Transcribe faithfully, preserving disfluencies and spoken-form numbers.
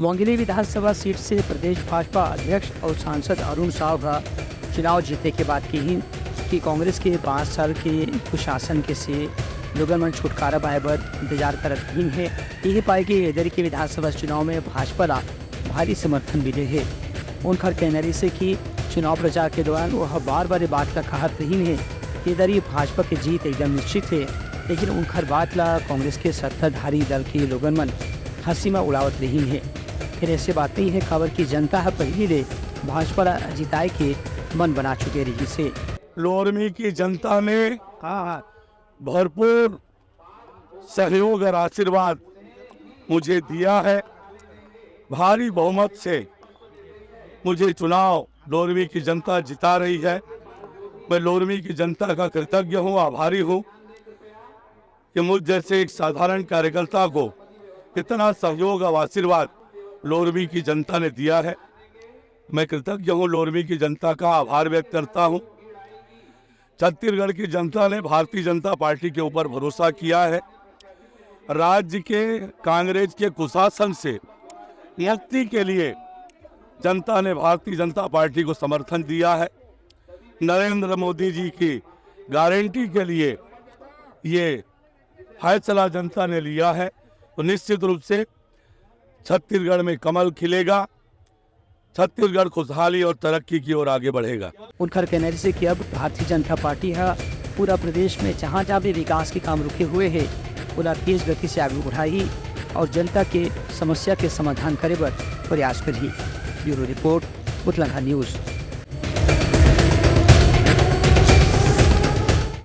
मुंगेली विधानसभा सीट से प्रदेश भाजपा अध्यक्ष और सांसद अरुण साव ह चुनाव जीते के बाद किहिन कि कांग्रेस के पाँच साल के कुशासन के से लोगन मन छुटकारा पाए बर इंतजार करत रहिन हे। यही पाए कि एदरी के विधानसभा चुनाव में भाजपा ला भारी समर्थन मिले हे। उनखर कहना रहिसे कि चुनाव प्रचार के दौरान वह बार-बार ये बात ला कहत रहिन हे कि एदरी भाजपा के जीत एकदम निश्चित हे, लेकिन उनखर बात ला कांग्रेस के सत्ताधारी दल के लोगन मन हंसी में उड़ावत रहिन हे। फेर ऐसे बात नहीं है, काबर कि जनता ह पहिली ले भाजपा ला जिताए के मन बना चुके रहिस हे। लोरमी की जनता ने भरपूर सहयोग और आशीर्वाद मुझे दिया है। भारी बहुमत से मुझे चुनाव लोरमी की जनता जिता रही है। मैं लोरमी की जनता का कृतज्ञ हूँ, आभारी हूँ कि मुझ जैसे एक साधारण कार्यकर्ता को इतना सहयोग और आशीर्वाद लोरमी की जनता ने दिया है। मैं कृतज्ञ हूँ, लोरमी की जनता का आभार व्यक्त करता हूँ। छत्तीसगढ़ की जनता ने भारतीय जनता पार्टी के ऊपर भरोसा किया है। राज्य के कांग्रेस के कुशासन से मुक्ति के लिए जनता ने भारतीय जनता पार्टी को समर्थन दिया है। नरेंद्र मोदी जी की गारंटी के लिए ये फैसला जनता ने लिया है, तो निश्चित रूप से छत्तीसगढ़ में कमल खिलेगा, छत्तीसगढ़ खुशहाली और तरक्की की ओर आगे बढ़ेगा। उनखर कहना रहिसे कि अब भारतीय जनता पार्टी ह पूरा प्रदेश में जहां-जहां भी विकास के काम रुके हुए हे, ओला तेज गति से आगू बढ़ाही और जनता के समस्या के समाधान करे बर प्रयास करही। ब्यूरो रिपोर्ट, उतलंघा न्यूज़।